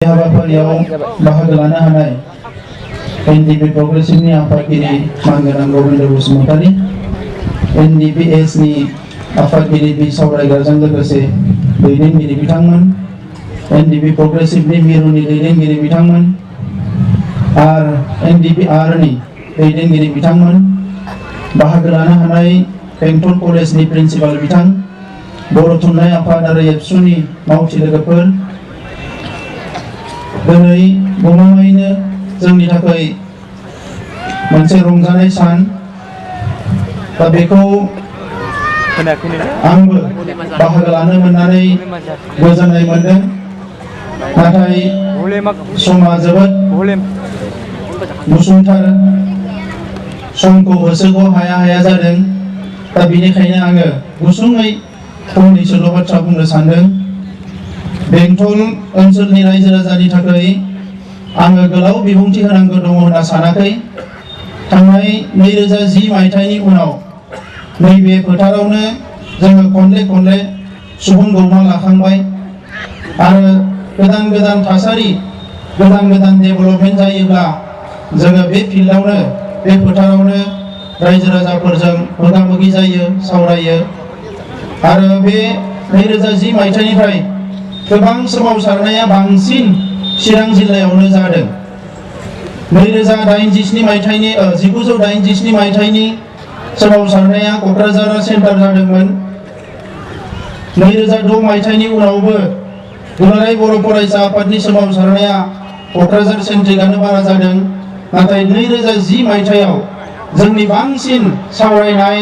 हाबाफारियाव बाहागो लानो हानाय एनडिपि प्रग्रेसिभनि आफादगिरि मानगोनां गबिन्द बसुमतारी, एनडिपिएसनि आफादगिरि बि सावरायग्राजों लोगोसे दैदेनगिरि बिथांमोन, एनडिपि प्रग्रेसिभनि मिरुनि दैदेनगिरि बिथांमोन आरो एनडिपिआरनि दैदेनगिरि बिथांमोन, बाहागो लानो हानाय बेंटल कलेजनि प्रिन्सिपाल बिथां, बर' थुनलाइ आफाद आरो एबसुनि मावथि लोगोफोर, दिनै गमामायैनो जोंनि थाखाय मोनसे रंजानाय सान। दा बेखौ आंबो बाहागो लानो मोननानै गोजोननाय मोनदों। नाथाय समा जोबोद गुसुंथार, समखौ होसोग' हाया जादों। दा बेनिखायनो आङो गुसुङै फंनैसोल' बाथ्रा बुंनो सानदों। बेंटल ओनसोलनि रायजो राजानि थाखाय आङो गोलाव बिबुंथि होनांगौ दङ होनना सानाखै। थांनाय 2010 मायथाइनि उनाव नैबे फोथारावनो जोङो खनले सुबुं गौमा लाखांबाय आरो गोदान थासारि, गोदान डेभेलपमेन्ट जायोब्ला जोङो बे फिल्डआवनो, बे फोथारावनो रायजो राजाफोरजों मोगा मोगि जायो, सावरायो। आरो बे 2010 मायथाइनिफ्राय गोबां सोमावसारनाया बांसिन चिरां जिल्लायावनो जादों। 1987 मायथाइनि सोमावसारनाया क'क्राझार सेन्टार जादोंमोन। 2006 मायथाइनि उनावबो दुलाराय बर' फरायसा आफादनि सोमावसारनाया क'क्राझार सेन्ट्रिकआनो बारा जादों। नाथाय 2010 मायथाइयाव जोंनि बांसिन सावरायनाय,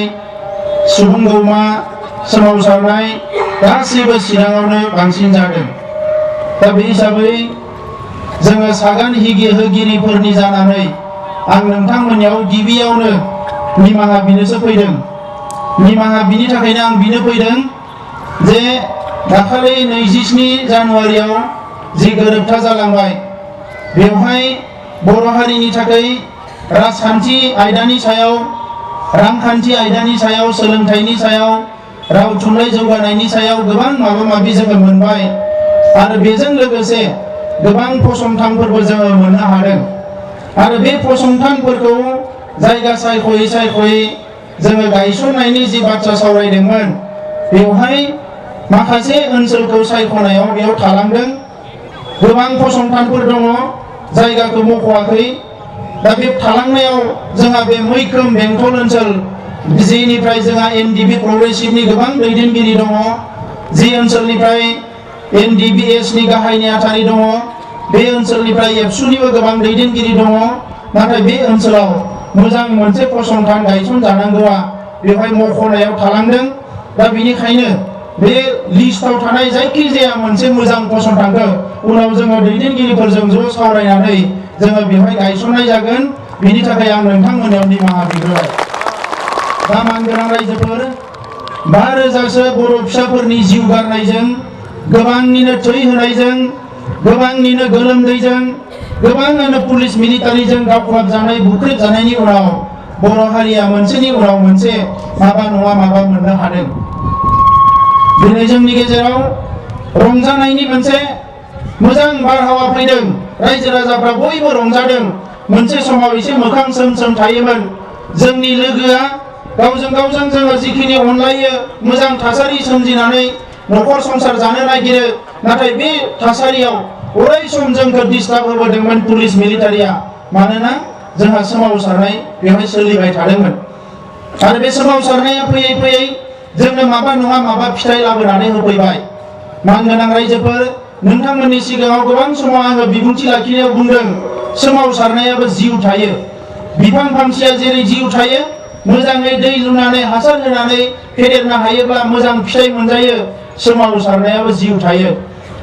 सुबुं गौमा सोमावसारनाय गासैबो चिराङावनो बांसिन जादों। दा बे हिसाबै जोङो सागान होगिरिफोरनि जानानै आं नोंथांमोननियाव गिबियावनो निमाहा बिनोसो फैदों। निमाहा बिनि थाखायनो आं बिनो फैदों जे दाखालि 27 जानुवारियाव जि गोरोबथा जालांबाय, बेवहाय बर' हारिनि थाखाय राजखान्थि आयदानि सायाव, रांखान्थि आयदानि सायाव, सोलोंथाइनि सायाव, राव थुनलाइ जौगानायनि सायाव गोबां माबा-माबि जोङो मोनबाय आरो बेजों लोगोसे गोबां फसंथानफोरबो जोङो मोननो हादों। आरो बे फसंथानफोरखौ जायगा सायख'यै जोङो गायसननायनि जि बाथ्रा सावरायदोंमोन, बेवहाय माखासे ओनसोलखौ सायख'नायाव बेयाव थालांदों। गोबां फसंथानफोर दङ, जायगाखौ मख'वाखै। दा बे थालांनायाव जोंहा बे मैखोम बेंटल ओनसोल, जेनिफ्राय जोंहा एनडिपि प्रग्रेसिभनि गोबां दैदेनगिरि दङ, जि ओनसोलनिफ्राय एनडिपिएसनि गाहाय नेहाथारि दङ, बे ओनसोलनिफ्राय एबसुनिबो गोबां दैदेनगिरि दङ। नाथाय बे ओनसोलाव मोजां मोनसे फसंथान गायसनजानांगौआ बेवहाय मख'नायाव थालांदों। दा बेनिखायनो बे लिस्टआव थानाय जायखिजाया मोनसे मोजां फसंथानखौ उनाव जोङो दैदेनगिरिफोरजों ज' सावरायनानै जोङो बेवहाय गायसननाय जागोन। बेनि थाखाय आं नोंथांमोननियाव निमाहा बिग्रोबाय। दा मानगोनां रायजोफोर, 5000सो बर' फिसाफोरनि जिउ गारनायजों, गोबांनिनो थै होनायजों, गोबांनिनो गोलोमदैजों, गोबाङानो पुलिस मिलिटारिजों गावख्लाबजानाय, बुख्रेबजानायनि उनाव बर' हारिया मोनसेनि उनाव मोनसे माबा नङा माबा मोननो हादों। दिनै जोंनि गेजेराव रंजानायनि मोनसे मोजां बारहावा फैदों। रायजो राजाफ्रा बयबो रंजादों। मोनसे समाव एसे मोखां सोम थायोमोन। जोंनि लोगोआ गावजों जोङो जिखिनि अनलायो, मोजां थासारि सोमजिनानै न'खर संसार जानो नागिरो। नाथाय बे थासारियाव अराय सम जोंखौ डिस्टार्ब होबोदोंमोन पुलिस मिलिटारिया। मानोना जोंहा सोमावसारनाय बेवहाय सोलिबाय थादोंमोन। आरो बे सोमावसारनाया फैयै जोंनो माबा नङा माबा फिथाइ लाबोनानै होफैबाय। मानगोनां रायजोफोर, नोंथांमोननि सिगाङाव गोबां समाव आङो बिबुंथि लाखिनायाव बुंदों, सोमावसारनायाबो जिउ थायो। बिफां फांसेया जेरै जिउ थायो, मोजाङै दै लुनानै हासार होनानै फेदेरनो हायोब्ला मोजां फिथाइ मोनजायो। सोमावसारनायाबो जिउ थायो।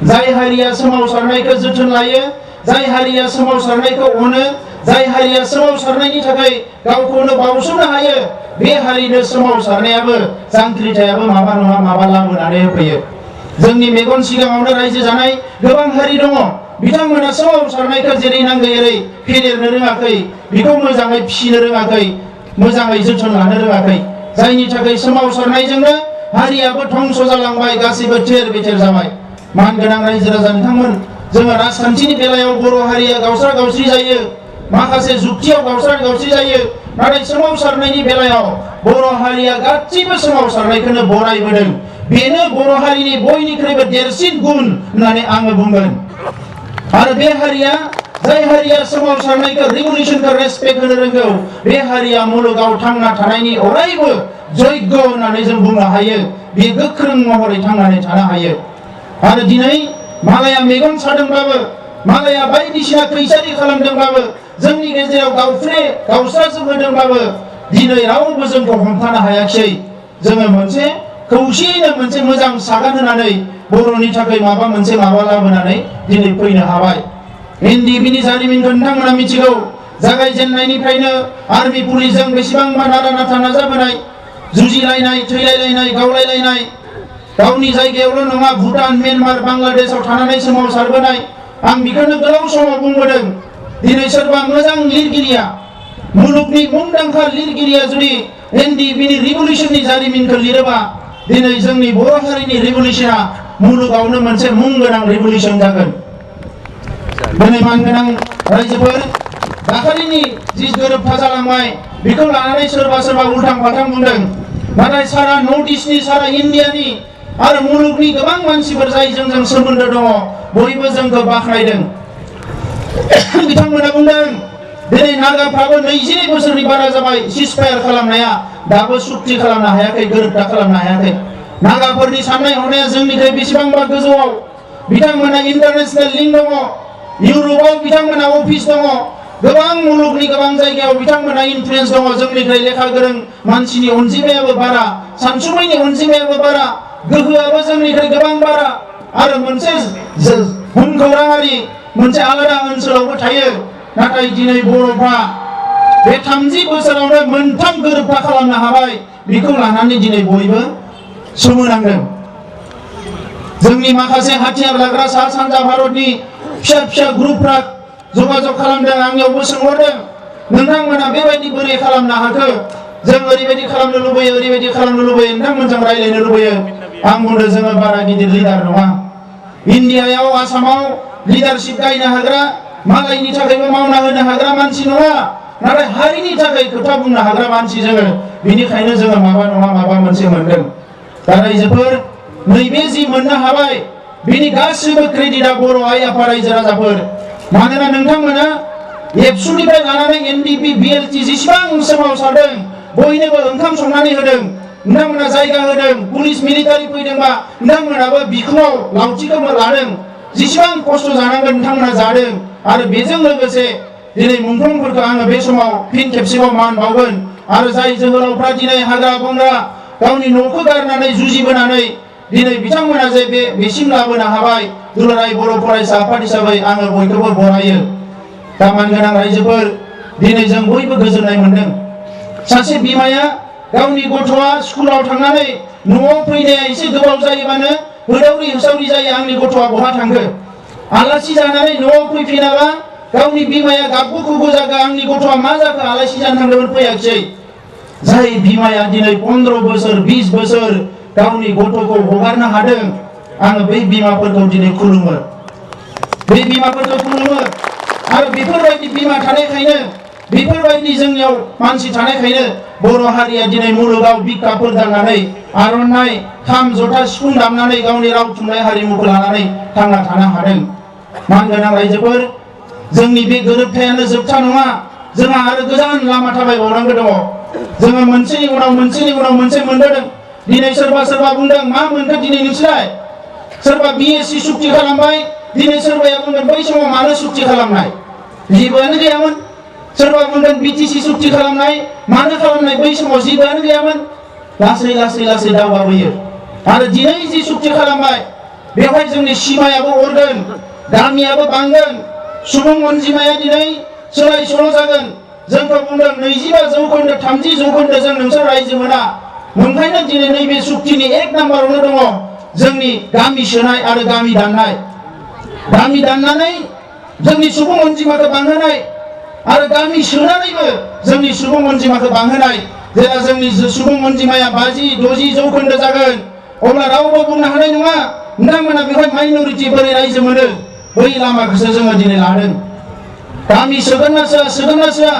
जाय हारिया सोमावसारनायखौ जोथोन लायो, जाय हारिया सोमावसारनायखौ अनो, जाय हारिया सोमावसारनायनि थाखाय गावखौनो बावसोमनो हायो, बे हारिनो सोमावसारनायाबो, जांख्रिथायाबो माबा नङा माबा लाबोनानै होफैयो। जोंनि मेगन सिगाङावनो रायजो जानाय गोबां हारि दङ। बिथांमोना सोमावसारनायखौ जेरै नांगौ एरै फेदेरनो रोङाखै, बेखौ मोजाङै फिसिनो रोङाखै, मोजाङै जोथोन लानो रोङाखै। जायनि थाखाय जोङो राजखान्थिनि बेलायाव बर' हारिया गावस्रा गावस्रि जायो, माखासे जुक्तियाव गावस्रा गावस्रि जायो, नाथाय सोमावसारनायनि बेलायाव बर' हारिया गासैबो सोमावसारनायखौनो बरायबोदों। बेनो बर' हारिनि बयनिख्रुइबो देरसिन गुन होननानै आङो बुंगोन। आरो बे हारिया, जाय हारिया सोमावसारनायखौ रिभलिउसनखौ रेसपेक्ट होनो रोंगौ, बे हारिया मुलुगाव थांना थानायनि अरायबो जयग होननानै जों बुंनो हायो। बे गोख्रों महरै थांनानै थानो हायो। आरो दिनै मालाया मेगन सादोंब्लाबो, मालाया बायदिसिना खैसारि खालामदोंब्लाबो, जोंनि गेजेराव गावस्राजोबहोदोंब्लाबो दिनै रावबो जोंखौ हमथानो हायाखिसै। जोङो मोनसे खौसेयैनो मोनसे मोजां सागान होनानै बर'नि थाखाय माबा मोनसे लाबोनानै दिनै फैनो हाबाय। एनडिएफबिनि जारिमिनखौ नोंथांमोना मिथिगौ। जागायजेननायनिफ्रायनो आर्मि पुलिसजों बेसेबांबा नारा नाथा नाजाबोनाय, जुजिलायनाय, थैलायलायनाय, गावलायलायनाय, गावनि जायगायावल' नङा भुटान, म्यानमार, बांलादेशआव थानानै सोमावसारबोनाय। आं बेखौनो गोलाव समाव बुंबोदों। दिनै सोरबा मोजां लिरगिरिया, मुलुगनि मुंदांखा लिरगिरिया जुदि एनडिएफबिनि रिभलिउसननि जारिमिनखौ लिरोबा, दिनै जोंनि बर' हारिनि रिभलिउसना मुलुगावनो मोनसे मुं गोनां रिभलिउसन जागोन। दिनै मानगोनां रायजोफोर, दाखालिनि जि गोरोबथा जालांबाय बेखौ लानानै सोरबा उल्थां फाल्थां बुंदों। नाथाय सारा नर्थ इस्टनि, सारा इन्डियानि आरो मुलुगनि गोबां मानसिफोर जायजों जों सोमोन्दो दङ, बयबो जोंखौ बाख्नायदों। बिथांमोना बुंदों दिनै नागाफ्राबो 22 बोसोरनि बारा जाबाय सिजफायार खालामनाया, दाबो सुक्ति खालामनो हायाखै, गोरोबथा खालामनो हायाखै। नागाफोरनि साननाय हनाया जोंनिख्रुइ बेसेबांबा गोजौआव। बिथांमोना इन्टारनेशनेल लिंक दङ, इउर'पआव बिथांमोना अफिस दङ, गोबां मुलुगनि गोबां जायगायाव बिथांमोना इनफ्लुएन्स दङ। जोंनिख्रुइ लेखा गोरों मानसिनि अनजिमायाबो बारा, सानसुमैनि अनजिमायाबो बारा, गोहोआबो जोंनिख्रुइ गोबां बारा, आरो मोनसे भुमखौराङारि मोनसे आलादा ओनसोलावबो थायो। नाथाय दिनै बर'फ्रा बे 30 बोसोरावनो मोनथाम गोरोबथा खालामनो हाबाय। बेखौ लानानै दिनै बयबो सोमोनांदों। जोंनि माखासे हाथियार लाग्रा सा सानजा भारतनि फिसा ग्रुपफ्रा जगाजग खालामदों, आंनियावबो सोंहरदों, नोंथांमोना बेबायदि बोरै खालामनो हाखो? जों ओरैबायदि खालामनो लुबैयो, ओरैबायदि खालामनो लुबैयो, नोंथांमोनजों रायज्लायनो लुबैयो। आं बुंदों जोङो बारा गिदिर लिडार नङा। इन्डियायाव, आसामाव लिडारशिप गायनो हाग्रा, मालायनि थाखायबो मावना होनो हाग्रा मानसि नङा, नाथाय हारिनि थाखाय खोथा बुंनो हाग्रा मानसि जोङो। बेनिखायनो जोङो माबा नङा माबा मोनसे मोनदों। दा रायजोफोर, नैबे जि मोननो हाबाय बेनि गासिबो क्रेडिटआ बर' आइ आफा रायजो राजाफोर। मानोना नोंथांमोना एबसुनिफ्राय लानानै एनडिएफबि, बिएलटि जेसेबां सोमावसारदों, बयनोबो ओंखाम संनानै होदों, नोंथांमोना जायगा होदों, पुलिस मिलिटारि फैदोंबा नोंथांमोनाबो बिखुङाव लावथिखौ लादों, जेसेबां खस्थ' जानांगोन नोंथांमोना जादों। आरो बेजों लोगोसे दिनै मुंख्लंफोरखौ आङो बे समाव फिन खेबसेबाव मान बावगोन। आरो जाय जोहोलावफ्रा दिनै हाग्रा बंग्रा गावनि न'खौ गारनानै जुजिबोनानै दिनै बिथांमोना जे बेसिम लाबोनो हाबाय, दुलाराय बर' फरायसा आफाद हिसाबै आङो बयखौबो बरायो। दा मानगोनां रायजोफोर, दिनै जों बयबो गोजोननाय मोनदों। सासे बिमाया गावनि गथ'आ स्कुलाव थांनानै न'आव फैनाया एसे गोबाव जायोबानो होदावरि होसावरि जायो, आंनि गथ'आ बहा थांखो? आलासि जानानै न'आव फैफिनाबा गावनि बिमाया गाबगु खुगु जागोन, आंनि गथ'आ मा जाखो, आलासि जानो थांदोंमोन फैयाखिसै। जाय बिमाया दिनै 15 बोसोर 20 बोसोर गावनि गथ'खौ हगारनो हादों, आङो बै बिमाफोरखौ दिनै खुलुमो, बै बिमाफोरखौ खुलुमो। आरो बेफोरबायदि बिमा थानायखायनो, बेफोरबायदि जोंनियाव मानसि थानायखायनो बर' हारिया दिनै मुलुगाव बिखाफोर गाननानै, आर'नाइ, खाम, जथा, सिफुं दामनानै गावनि राव थुनलाइ हारिमुखौ लानानै थांना थानो हादों। मानगोनां रायजोफोर, जोंनि बे गोरोबथायानो जोबथा नङा, जोंहा आरो गोजान लामा थाबायबावनांगौ दङ। जोङो मोनसेनि उनाव मोनसे मोनबोदों। दिनै सोरबा बुंदों, मा मोनखो दिनै नोंसोरलाय? सोरबा बिएसि सुक्ति खालामबाय, दिनै सोरबाया बुंगोन बै समाव मानो सुक्ति खालामनाय? जेबोआनो गैयामोन। सोरबा बुंगोन बिटिसि सुक्ति खालामनाय, मानो खालामनाय? बै समाव जेबोआनो गैयामोन। लासै दावगाबोयो। आरो दिनै जि सुक्ति खालामबाय, बेवहाय जोंनि सिमायाबो अरगोन, गामियाबो बांगोन, सुबुं अनजिमाया दिनै सोलाय सोल' जागोन। जोंखौ बुंदों 25 जौखोन्दो 30 जौखोन्दो जों नोंसोर रायजो मोना। ओंखायनो दिनै नैबे सुक्तिनि 1 नाम्बारावनो दङ जोंनि गामि सोनाय आरो गामि दाननाय। गामि दाननानै जोंनि सुबुं अनजिमाखौ बांहोनाय आरो गामि सोनानैबो जोंनि सुबुं अनजिमाखौ बांहोनाय। जेब्ला जोंनि सुबुं अनजिमाया 50-60 जौखोन्दो जागोन, अब्ला रावबो बुंनो हानाय नङा नोंथांमोना बेवहाय माइनरिटि बोरै रायजो मोनो। बै लामाखौसो जोङो दिनै लादों। गामि सोगोन ना सोआ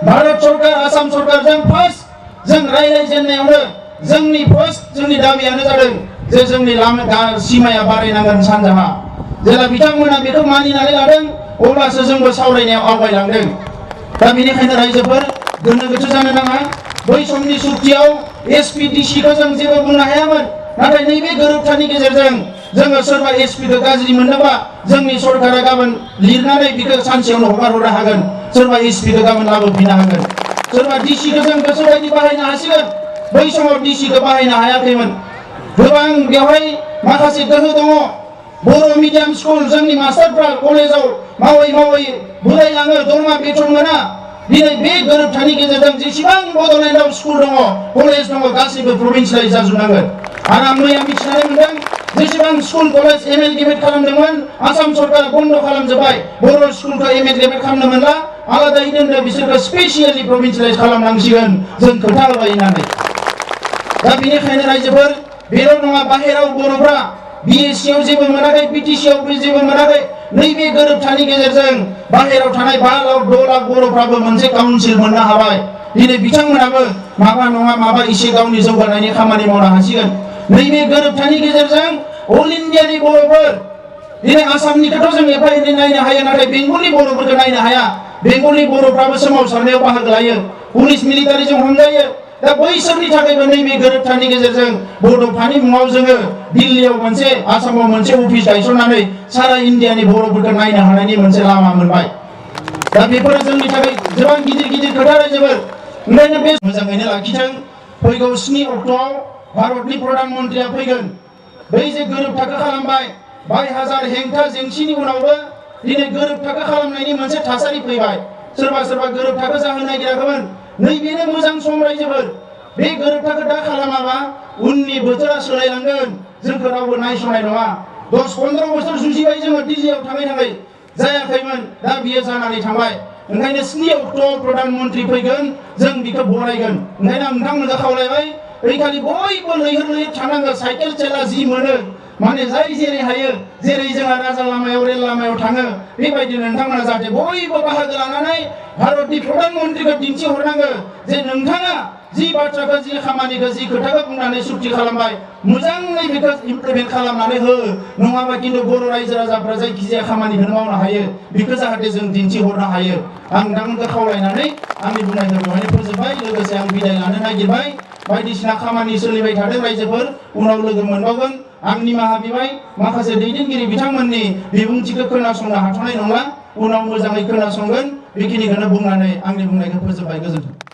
भारत सरकार आसाम सरकारजों फार्स्ट जों रायज्लायजेननायावनो जोंनि दाबियानो जादों जे जोंनि लामा सिमाया बारायनांगोन सानजाहा। जेला बिथांमोना बेखौ मानिनानै लादों अब्लासो जोंबो सावरायनायाव आवगायलांदों। दा बेनिखायनो रायजोफोर गोनो गोथो जानो नाङा। बै समनि सुक्तियाव एसपिडिसिखौ जों जेबो बुंनो हायामोन, नाथाय नैबे गोरोबथानि गेजेरजों जोङो सोरबा एसपिखौ गाज्रि मोनोबा जोंनि सरकारा गाबोन लिरनानै बेखौ सानसेयावनो हगारहरनो हागोन, सोरबा एसपिखौ गाबोन लाबोफिननो हागोन, सोरबा डिसिखौ जों गोसोबायदि बाहायनो हासिगोन। बै समाव डिसिखौ बाहायनो हायाखैमोन। गोबां बेवहाय माखासे गोहो दङ। बर' मिडियाम स्कुल जोंनि मास्टारफ्रा कलेजाव मावै बुलायलाङो, दरमा बेथन मोना। दिनै बे गोरोबथानि गेजेरजों जेसेबां बड'लेण्डआव स्कुल दङ, कलेज दङ, गासैबो प्रभिन्सियेलाइज जाजोबनांगोन। आरो आं मैया मिथिनानै मोनदों जेसेबां स्कुल कलेज एमेलगेमेट खालामदोंमोन आसाम सरकारा बन्द' खालामजोब्बाय। बर' स्कुलखौ एमेलगेमेट खालामनो मोनला, आलादायै दोननो, बिसोरखौ स्पेसियेलि प्रभिन्सियेलाइज खालामनांसिगोन जों खोथा होबाय होननानै। दा बेनिखायनो रायजोफोर बेल' नङा, बाहेराव बर'फ्रा BSc आव जेबो मोनाखै, BTC आवबो जेबो मोनाखै। नैबे गोरोबथानि गेजेरजों बाहेराव थानाय 5 लाख 6 लाख बर'फ्राबो मोनसे काउन्सिल मोननो हाबाय। दिनै बिथांमोनाबो माबा नङा माबा एसे गावनि जौगानायनि खामानि मावनो हासिगोन। नैबे गोरोबथानि गेजेरजों अल इन्डियानि बर'फोर, दिनै आसामनिखौथ' जों एफा एनै नायनो हायो, नाथाय बेंगलनि बर'फोरखौ नायनो हाया। बेंगलनि बर'फ्राबो सोमावसारनायाव बाहागो लायो, पुलिस मिलिटारिजों हमजायो। दा बैसोरनि थाखायबो नैबे गोरोबथानि गेजेरजों बड'फानि मुङाव जोङो दिल्लीयाव मोनसे, आसामाव मोनसे अफिस गायसननानै सारा इन्डियानि बर'फोरखौ नायनो हानायनि मोनसे लामा मोनबाय। दा बेफोरो जोंनि थाखाय गोबां गिदिर खोथा रायजोफोर। ओंखायनो बे मोजाङैनो लाखिथों। फैगौ 7 अक्ट'आव भारतनि प्रधान मन्त्रिया फैगोन। बै जे गोरोबथाखौ खालामबाय, 22,000 हेंथा जेंसिनि उनावबो दिनै गोरोबथाखौ खालामनायनि मोनसे थासारि फैबाय। सोरबा गोरोबथाखौ जाहोनो नागिराखैमोन। नैबेनो मोजां सम रायजोफोर। बे गोरोबथाखौ दा खालामाबा उननि बोथोरा सोलायलांगोन, जोंखौ रावबो नायस'नाय नङा। 10-15 बोसोर जुजिबाय जोङो दिल्लीयाव थाङै जायाखैमोन, दा बियो जानानै थांबाय। ओंखायनो 7 अक्ट'आव प्रधान मन्त्रि फैगोन, जों बिखौ बरायगोन। ओंखायनो आं नोंथांमोनखौ खावलायबाय, ओइखालि बयबो लैहोर थानांगौ, साइकेल चेला जि मोनो, माने जाय जेरै हायो, जेरै जोंहा राजा लामायाव रेल लामायाव थाङो, बेबायदिनो नोंथांमोना जाहाथे बयबो बाहागो लानानै भारतनि प्रधान मन्त्रिखौ दिन्थिहरनांगौ जे नोंथाङा जि बाथ्राखौ, जि खामानिखौ, जि खोथाखौ बुंनानै सुक्ति खालामबाय, मोजाङै बेखौ इमप्लिमेन्ट खालामनानै हो। नङाबा खिन्थु बर' रायजो राजाफ्रा जायखिजाया खामानिखौनो मावनो हायो, बेखौ जाहाथे जों दिन्थिहरनो हायो। आं नोंथांमोनखौ खावलायनानै आंनि बुंनायखौ बेवहायनो फोजोबबाय। लोगोसे आं बिदाय लानो नागिरबाय। बायदिसिना खामानि सोलिबाय थादों रायजोफोर, उनाव लोगो मोनबावगोन। आं निमाहा बिबाय, माखासे दैदेनगिरि बिथांमोननि बिबुंथिखौ खोनासंनो हाथ'नाय नंला, उनाव मोजाङै खोनासंगोन। बेखिनिखौनो बुंनानै आंनि बुंनायखौ फोजोबबाय। गोजोन्थों।